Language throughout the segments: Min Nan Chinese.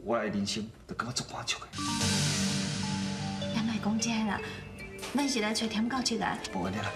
我的人生就感觉足满足的。咱莫讲这啦，咱是来揣添到这个。无按呢啦，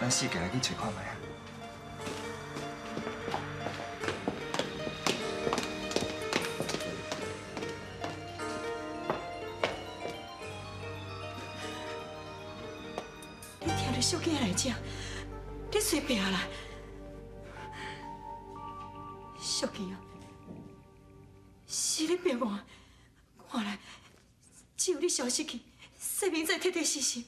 咱四个来去揣看觅啊。你听著小姐来这，你随便啦。小琪啊，是你逼我，看来只有你消失去，生命才彻底死心。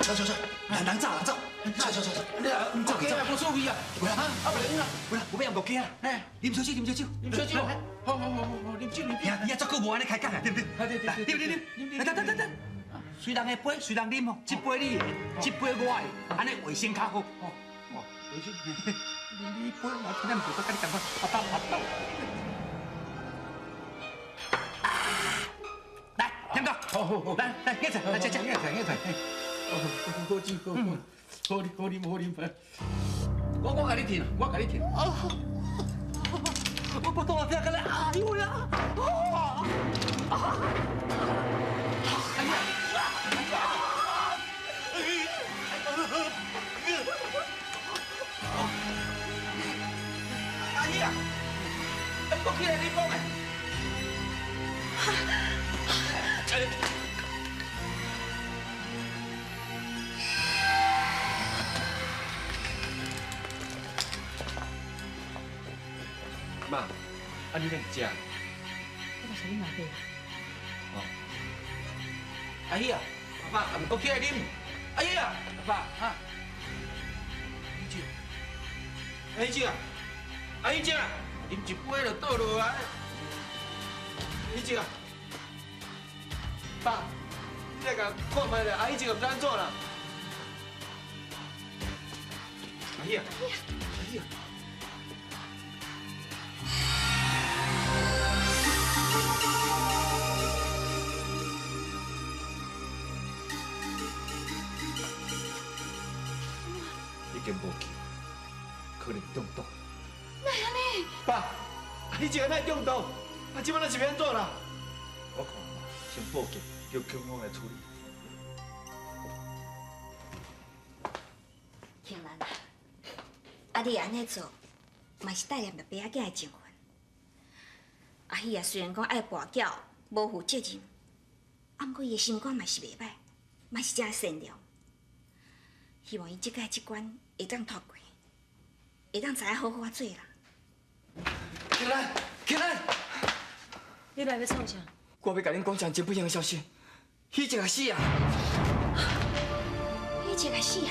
走走走，人走人走，走走走走，你啊，唔走走，无所谓啊，喂啊，啊袂啦，喂啦，有欲饮五羹啊？啉烧酒，啉烧酒，啉烧酒，好好好好好，啉酒啉酒。你啊，足久无按呢开讲啊，对不对？对对对，啉啉啉，来等等等，随人的杯，随人啉吼，这杯你的，这杯我的，按呢卫生较好。哦，卫生。啉你杯，我听唔着，佮你仝款，阿爸阿爸。来，听哥，好好好，来来，叶子，来吃吃，叶子叶子。好酒，好好啉，好啉，好啉。我共你停，我共你停。我不懂啊，听起来，哎呦呀！哎呀！阿姨啊，你阁起来你讲的。妈，啊你咧伫遮？我是你老爸。哦。阿喜啊，阿爸，毋阁起来啉。阿喜啊，阿爸，哈。阿喜啊，阿喜啊，啉一杯就倒落来。喜啊，爸，你来共看觅咧，阿喜毋知按怎啦。阿喜啊，阿喜啊。已经无救，可能中毒。哪会按呢？爸，你这个哪中毒？啊，这摆咱是欲按怎啦？我看先报警，叫警方来处理。庆兰啊，啊你按呢做，嘛是带念著爸仔囝的情分。阿喜啊，虽然讲爱跋筊，无负责任，啊，毋过伊的心肝嘛是袂歹，嘛是诚善良。希望伊这届这关会当脱过，会当知影好好仔做人。庆兰，庆兰，你来欲创啥？我欲共恁讲一项真不幸的消息，喜姐死啊！喜姐死啊！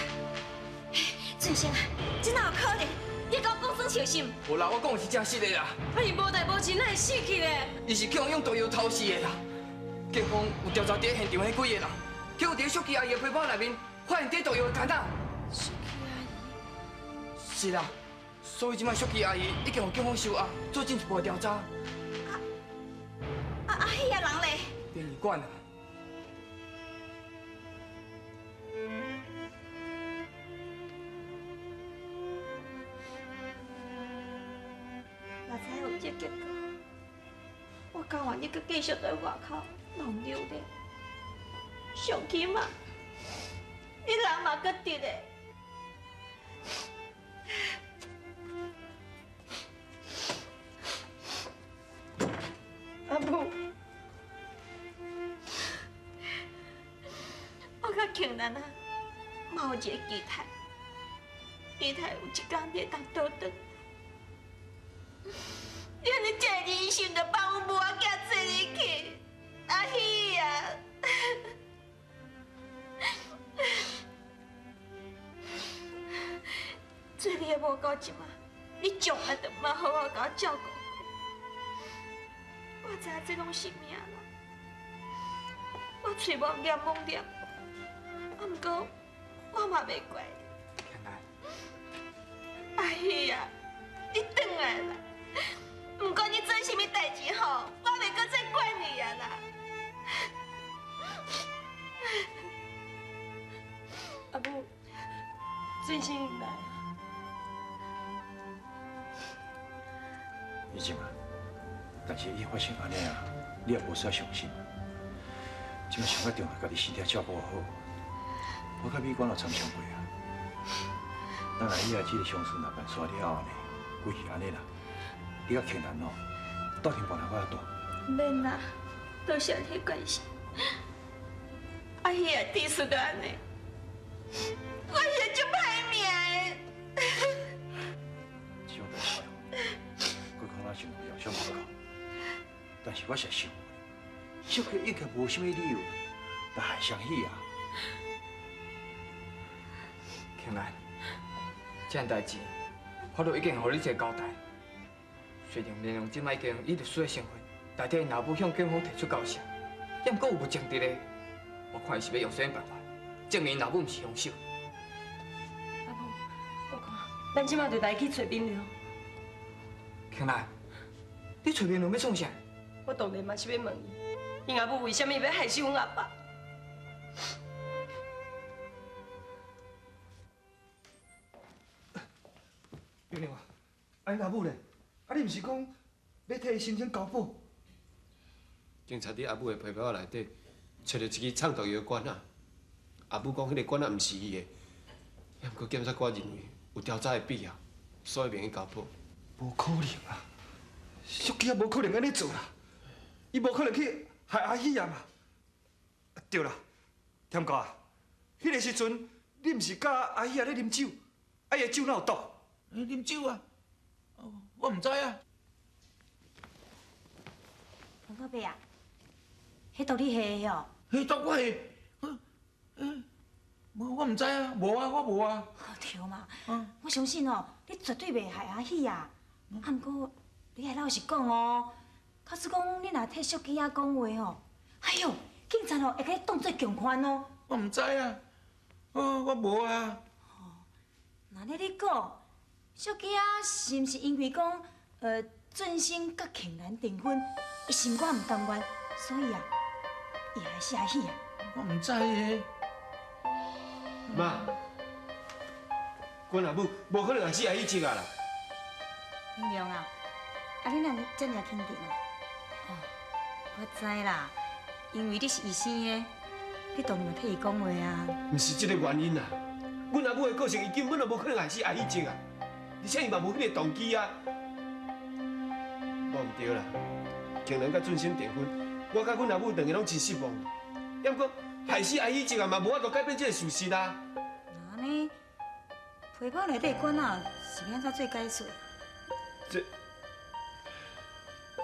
俊生啊，这哪有可能？你共我讲耍笑是毋？无啦，我讲的是真实的啦。啊，伊无代无志，哪会死去咧？伊是去予用毒药偷死的啦。警方有调查伫现场彼几个人，结果伫小琪阿姨的皮包内面发现滴毒药的弹仔。小琪阿姨。是啦，所以这摆小琪阿姨已经予警方收押，做进一步的调查。啊，彼个人咧？殡仪馆啊。若知有这结果，我甘愿你阁继续在外口浪流咧。上起码，你人嘛阁伫咧。阿母，我佮庆兰啊，嘛有一个期待，期待有一天你会当倒转。你按呢这个忍心，就放阮母仔囝做你去，阿喜啊！做你的某到这马，你从来都毋捌好好共我照顾过。我知影这拢是命啦，我喙无念罔念，啊，毋过我嘛袂怪你。阿喜啊，你转来啦！毋管你做啥物代志吼，我袂阁再管你啊啦。阿母，真心来。以前啊，但是伊发生按呢啊，你也无需要伤心。这马上较重要，家己身体照顾好。我佮美官有参详过啊。咱阿姨啊，这个伤势若办煞了后呢，规气按呢啦，你佮庆兰哦，斗阵搬来我住。免啦，多谢你关心。阿喜啊，自私到按呢，我是足歹命的。这种代志哦，过可能想遥想无够，但是我实想，小可应该无啥物理由来害双喜啊。庆兰，这件代志，法律已经予你一个交代。虽然连龙这摆已经以律师的身份代替𪜶老母向警方提出交涉，也毋过有物证伫咧，我看伊是欲用啥物办法证明老母毋是凶手。阿母，我看咱这马就来去揣明良。庆兰，你揣明良欲创啥？我当然嘛是欲问伊，𪜶阿母为啥物欲害死阮阿爸？明良啊，啊恁阿母咧？啊你毋是讲欲替伊申请交保？警察伫阿母的皮包内底揣著一支藏毒药罐仔，阿母讲彼个罐仔毋是伊的，也毋过检察官认为有调查的必要，所以袂用交保。无可能啊！淑琪也无可能按呢做啦，伊无可能去害阿喜啊嘛。对啦，添哥啊，彼个时阵你毋是佮阿喜啊咧啉酒，啊伊的酒哪有毒？啉酒啊？我毋知啊。王老伯啊，彼毒你下的哦？彼毒我下，我毋知啊，无啊，我无啊。对嘛，我相信哦，你绝对袂害阿喜啊。啊，毋过你爱老实讲哦，假使讲你若替淑琪仔讲话哦，哎哟，警察哦会共你当做共犯哦。我毋知啊，我无啊。哦，那按呢你讲，淑琪仔是毋是因为讲，俊生佮庆兰订婚，伊心肝毋甘愿，所以啊，伊害死阿喜啊？我毋知咧。妈，阮阿母无可能害死阿喜啊啦。明良啊，啊你哪遮尔肯定啊？哦，我知啦，因为你是医生的，你当然嘛替伊讲话啊。毋是这个原因啊，阮阿母的个性，伊根本就无可能害死阿喜啊，而且伊嘛无彼个动机啊。无毋对啦，庆兰佮俊生订婚，我佮阮阿母两个拢真失望。也毋过害死阿喜啊嘛，无法度改变这个事实啊。那按呢，皮包内底的罐仔是欲按怎做解释？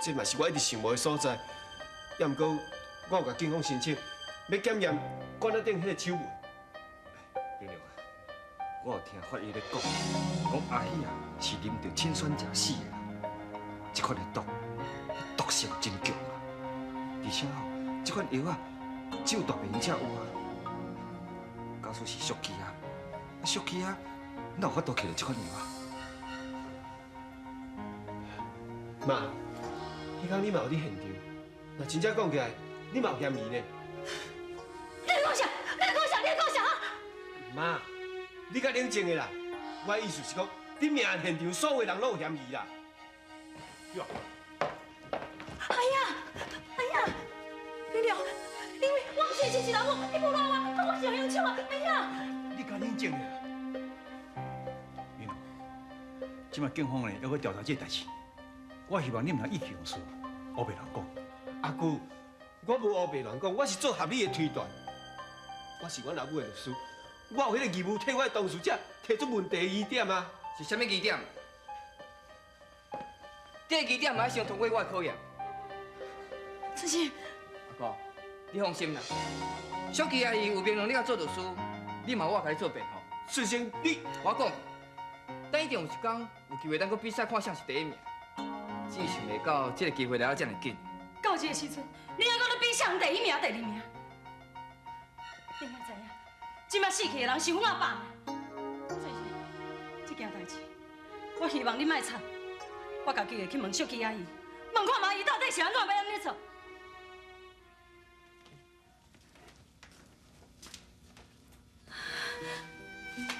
这嘛是我一直想无的所在。也毋过我有共警方申请，欲检验罐仔顶彼个手纹。明良啊，我有听法医咧讲，讲阿喜啊是啉著氰酸钾死的啦。这款的毒，毒性真强啊！而且吼，这款药啊，只有大病院才有啊。假使是淑琪啊，淑琪啊，哪有法度摕著这款药啊？妈，彼工你嘛有伫现场，若真正讲起来，你嘛有嫌疑呢。你咧讲啥？你咧讲啥？你咧讲啥？妈，你较冷静的啦。我的意思是讲，伫命案现场所有人拢有嫌疑啦。哎呀，哎呀，明良，因为我毋是亲生老母，你无赖我，我是凶手啊！哎呀，你较冷静的啦。明良，这摆警方呢犹阁调查这个代志，我希望你毋通意气用事，乌白乱讲。阿舅，我无乌白乱讲，我是做合理的推断。我是阮阿母的律师，我有彼个义务替我的当事者提出问题的疑点啊。是啥物疑点？这个疑点嘛，爱先通过我的考验。春生，阿哥，你放心啦，淑琪阿姨有明良你共做律师，你嘛我共你做辩护。春生，你我讲，等一定有一天有机会，咱阁比赛看谁是第一名。只是想袂到这个机会来得遮尔紧。到这个时阵，你还阁咧比谁第一名、第二名？這擺死去的人是阮阿爸。所以這件代誌，我希望你莫插，我家己會去問淑琪阿姨，問看覓伊到底是按怎欲按呢做。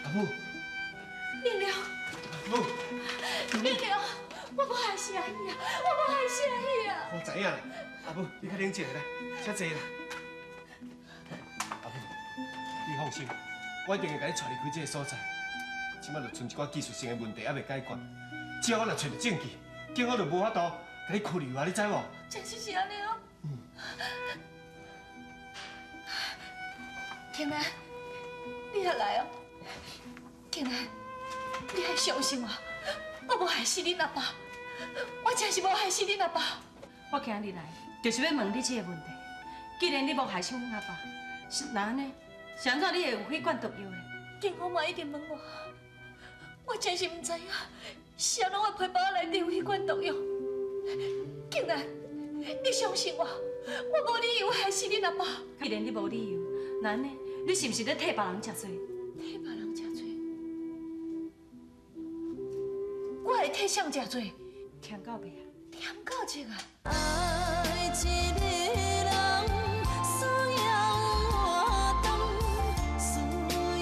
阿母，明良，阿母，明良，我無害死阿喜啊！我無害死阿喜啊！我知影啦，阿母，你較冷靜來，請坐啦。阿母，你放心，我一定會共你帶離開這个所在。這擺就剩一寡技術性的問題猶未解決，只要我若揣著證據，警方就無法度共你拘留啊！你知無？真是是按呢哦。天蘭，你也來哦。天蘭，你愛相信我，我無害死恁阿爸，我真是無害死恁阿爸。我今日來就是欲問你這个問題。既然你無害死阮阿爸，是哪按呢？是按怎你會有彼罐毒藥的？警方嘛一直問我，我真是毋知影，是按怎我皮包內底有彼罐毒藥。竟然，你相信我，我無理由害死恁阿爸。既然你無理由，那按呢？你是毋是咧替別人食罪？替別人食罪？我會替誰食罪？田九伯啊！田九伯啊！愛一个人需要偌長，需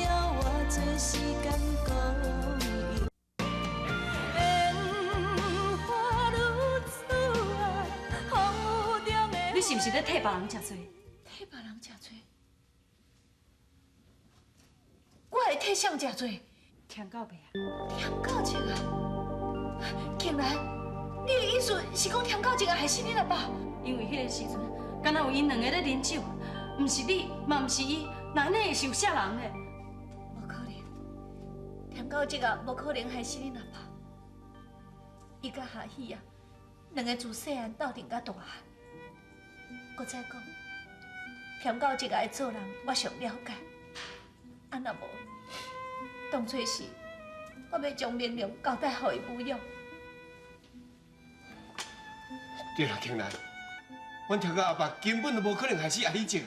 要偌濟時間孤勇。煙花女子啊，風雨中的。你是毋是咧替別人食罪？替別人食罪？我會替誰食罪？田九伯啊！田九伯啊！竟然，你的意思是講田九伯害死恁阿爸？因為彼个時陣，敢若有𪜶兩个咧啉酒，毋是你，嘛毋是伊，那按呢會是有啥人咧？無可能，田九伯啊，無可能害死恁阿爸。伊佮夏喜啊，兩个自細漢鬥陣甲大漢。閣再講，田九伯的做人，我上了解。啊，若無，當初時我欲將明良交代予伊撫養。對啦，慶蘭，阮聽到阿爸根本就無可能害死阿喜叔。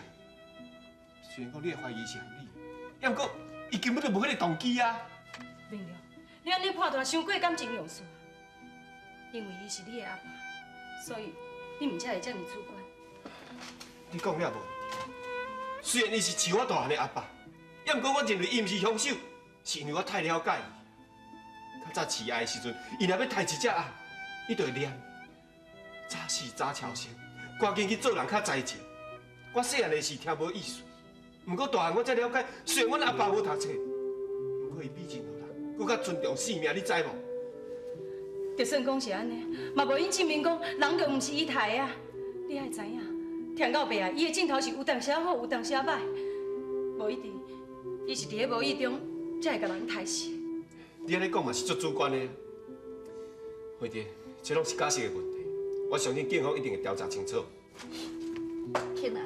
雖然講你的懷疑是合理，也毋過伊根本就無彼个動機啊。明良，你按呢判斷傷過感情用事，因為伊是你的阿爸，所以你毋才會這麼主觀。你講了無？雖然伊是飼我大漢的阿爸，也毋過我認為伊毋是兇手，是因為我太了解伊。較早飼鴨的時陣，伊若欲刣一隻鴨，伊就會念。早死早超生，趕緊去做人較在情。我細漢的時聽無意思，毋過大漢我才了解，雖然阮阿爸無讀冊，毋過伊比任何人閣較尊重性命，你知無？就算講是按呢，嘛無用證明講人就毋是伊刣的啊！你愛知影，田九伯啊，伊的鏡頭是有當時好，有當時歹，無一定，伊是佇咧無意中才會共人刣死。你按呢講嘛是足主觀的。慧弟，這攏是假設的問題。我相信警方一定會調查清楚。慶蘭，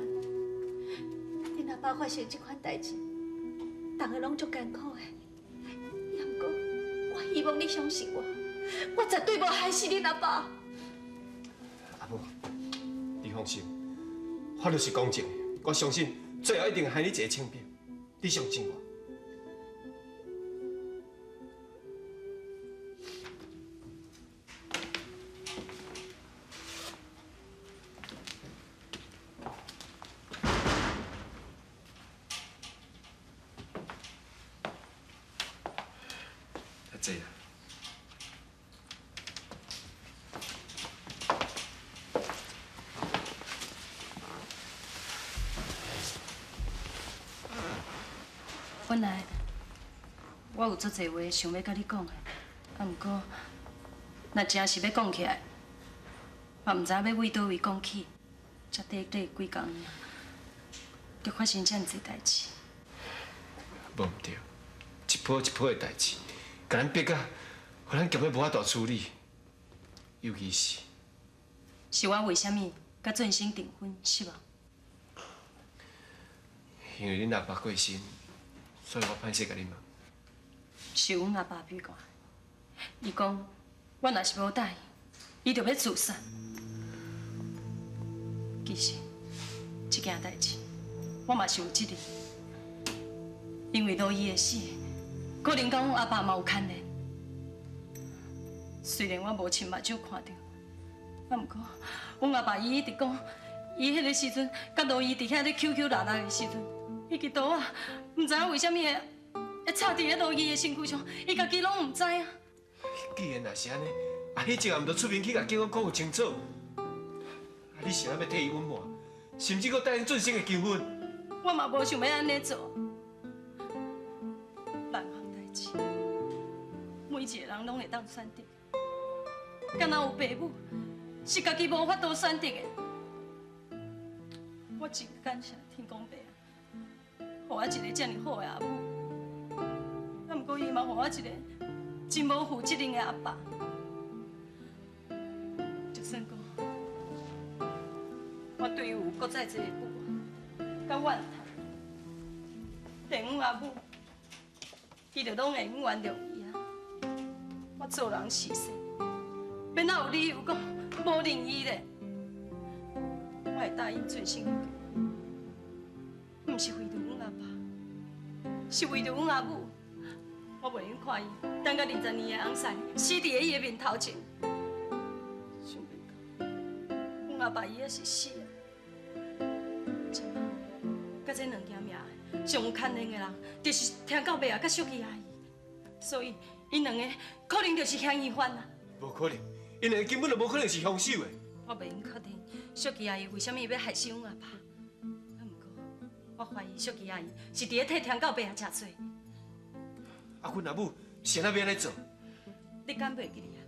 恁阿爸發生這款代誌，逐个攏足艱苦的。也毋過，我希望你相信我，我絕對無害死恁阿爸。阿母，你放心，法律是公正的，我相信最後一定會還你一個清白。你相信我。坐啦。本來我有足濟話想欲佮你講的，啊，毋過若真是欲講起來，嘛毋知影欲為佗位講起。才短短幾工爾，就發生遮爾濟代誌。無毋對，一波一波的代誌。共咱逼甲，予咱強欲無法度處理，尤其是，是我為啥物佮俊生訂婚，是無？因為恁阿爸過身，所以我歹勢共你問。是阮阿爸逼我，伊講我若是無答應，伊就欲自殺。其實，這件代誌，我嘛是有責任，因为罗伊的死，可能佮阮阿爸嘛有牵连。虽然我无亲目睭看著，啊，毋过阮阿爸伊一直讲，伊彼个时阵佮罗伊伫遐咧扭扭拉拉的时阵，彼支刀仔，毋知影为啥物会插伫咧罗伊的身躯上，伊家己拢毋知影。既然若是按呢，啊，彼只也毋著出面去共警方讲清楚。啊，你是按欲替伊隐瞒，甚至阁答应俊生的求婚？我嘛无想欲按呢做。两项代志，每一个人拢会当选择，敢若有爸母是家己无法度选择的。我真感谢天公伯啊，予我一个遮尔好的阿母，啊，毋过伊嘛予我一个真无负责任的阿爸。就算讲，我对伊有阁再济的不满、佮怨叹，连阮阿母，伊就拢会用原谅伊啊。我做人是世，欲哪有理由讲无认伊咧？我会答应俊生的求婚，毋是为著阮阿爸，是为著阮阿母。我袂用看伊等到20年的翁婿死伫咧伊的面头前。想袂到，阮阿爸伊犹是死啊！这摆，佮这两件命上有牵连的人，就是天狗伯啊，佮淑琪阿姨，所以𪜶两个可能就是嫌疑犯啊！无可能，𪜶两个根本就无可能是凶手的。我袂用确定淑琪阿姨为啥物欲害死阮阿爸，啊，毋过我怀疑淑琪阿姨是伫咧替天狗伯啊食罪。啊，阮阿母是按怎欲按呢做？你敢袂记得啊？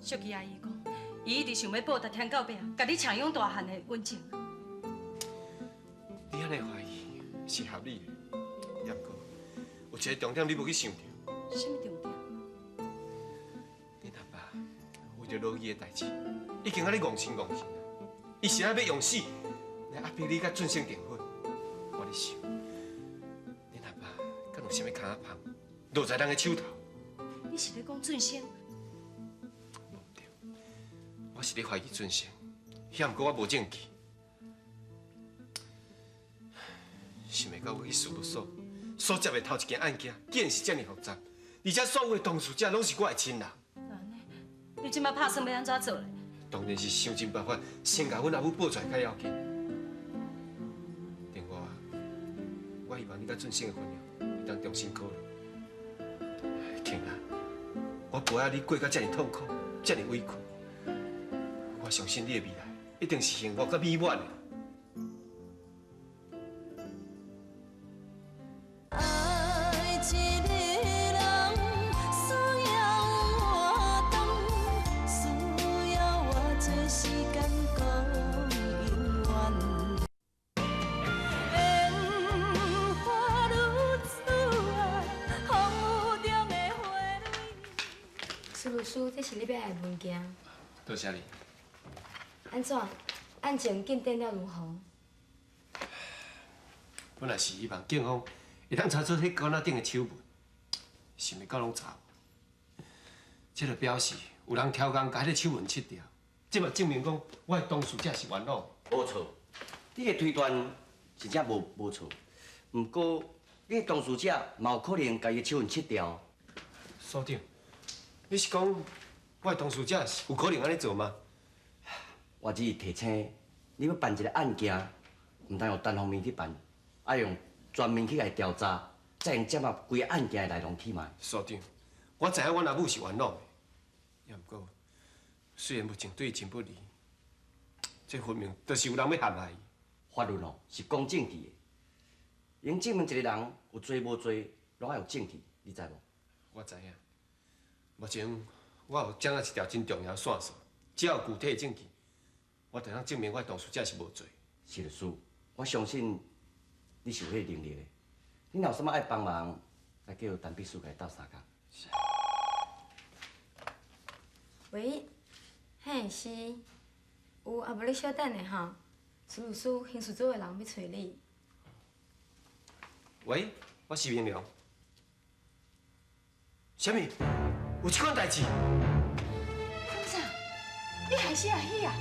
淑琪阿姨讲，伊一直想欲报答天狗伯啊，共你抢养大汉的恩情。你按呢怀疑是合理的，也毋过有一个重点你无去想著。啥物重点？恁阿爸为著罗伊的代志，已经按呢戆神戆神啊！伊是按欲用死来压迫你佮俊生订婚。我咧想，恁阿爸敢有啥物空仔芳落在人的手头？你是咧讲俊生？无毋对，我是咧怀疑俊生，遐毋过我无证据。想袂到我去事务所所接的头一件案件，竟然是遮尔复杂，而且所有的当事者拢是我的亲人。那按呢，你这摆拍算欲按怎做咧？当然是想尽办法，先共阮阿母报出来较要紧。另外，我希望你佮俊生的婚约会当重新考虑。庆兰，我无爱你过甲遮尔痛苦，遮尔委屈。我相信你的未来一定是幸福佮美满的。爱一个人需要活动，需要偌济时间阁永远。烟花女子啊，风雨中的花蕊。苏律师，这是你欲爱的文件。多谢你。按怎？案情进展了如何？本来是希望警方会当查出彼棺仔顶的手纹，想袂到拢查无。这就表示有人超工共彼个手纹拭掉，这嘛证明讲我的当事者是冤枉。无错，你的推断真正无错。毋过，你的当事者嘛有可能共伊的手纹拭掉。所长，你是讲我的当事者是有可能按呢做吗？我只是提醒你，欲办一个案件，毋通用单方面去办，爱用全面去共伊调查，才会掌握规个案件的来龙去脉。所长，我知影阮阿母是冤枉的，也毋过虽然物证对伊真不利，这分明就是有人欲陷害伊。法律哦是讲证据的，用证明一个人有罪无罪，拢爱有证据，你知无？我知影，目前我有掌握一条真重要的线索，只要有具体的证据，我就通证明我的当事者是无罪。是律师，我相信你是有彼个能力的。你若有啥物爱帮忙，再叫陈秘书共你斗相共。喂，嘿，是，有啊，无你小等下吼，苏律师刑事组的人欲揣你。喂，我是明良。啥物？有这款代志？董事长，你害死阿喜啊？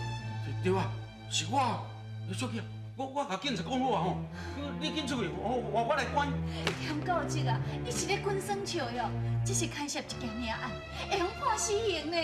对啊，是我。淑琪，我共警察講好啊吼，你緊出去，我來管。田告職啊，你是咧滾耍笑喲？這是牽涉一件命案，會予判死刑呢。